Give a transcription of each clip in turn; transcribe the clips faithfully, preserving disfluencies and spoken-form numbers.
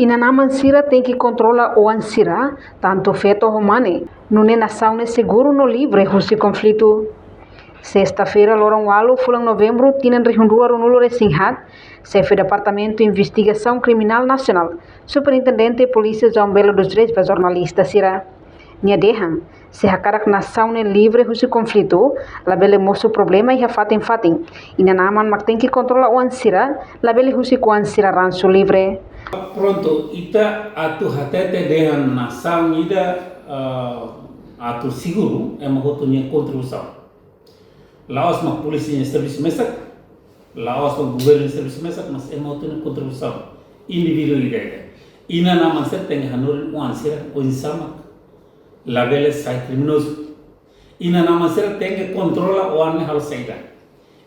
Inan-aman sira tenke kontrola oan sira, tantu feto ho mane, nune'e nasaun ne'e seguru no livre husi konflitu. Sesta-feira, loron ualu, fulan Novembru, tinan rihun rua ruanulu-resin-haat, Xefe Departamentu Investigasaun Kriminál Nasionál, Superintendente Polísia João Belo dos Reis ba jornalista sira. Nia dehan, se hakarak nasaun ne'e livre husi konflitu, labele mosu problema iha fatin-fatin. Inan-aman mak tenke kontrola oan sira, labele husik oan sira ransu livre. Prontu, ita atu hatete dehan nasaun ida, ah, atu seguru, ema hotu nia kontribuisaun. La'ós mak polísia nia servisu mesak, la'ós mak governu nia servisu mesak, mas ema hotu nia kontribuisaun indivíduu ida-ida. Inan-aman sira tenke hanorin oan sira oinsá mak labele sai kriminozu. Inan-aman sira tenke kontrola oan ne'e halo saida.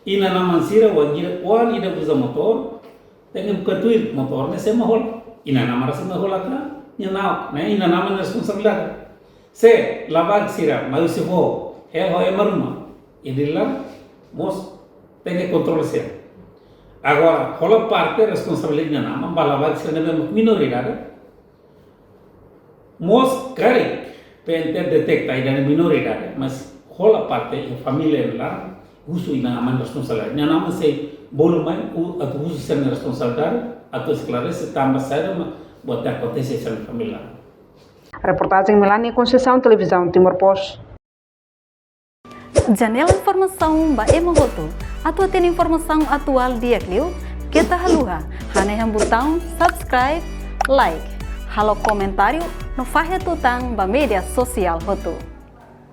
Inan-aman sira wainhira oan ida uza motór, tenke buka tuir motór ne'e sé mak hola. Inan-aman rasik mak hola ka nia na'ok, ne'e inan-aman nia responsabilidade. Se labarik sira mai husi foho, hela ho ema ruma, ida-ne'e mós tenke kontrola sira. Agora, hola parte responsabilidade inan-aman ba labarik sira ne'ebé minoridade. Mós karik P N T deteta ida-ne'e minoridade, mas hola parte iha família ida-ne'e, husu inan-aman responsabilidade. Inan-aman sei bolu mai, u-, atu husu sira-nia responsabilidade, atu esklarese tanba saida mak buat ne'e akontese iha sira-nia família. Reportajen Melania Conceição, Televizaun Timor Post. Janela informasaun ba ema hotu. Atu hatene informasaun atuál di'ak liu, keta haluha hanehan butaun subscribe, like, halo komentáriu no fahe tutan ba média sosiál hotu.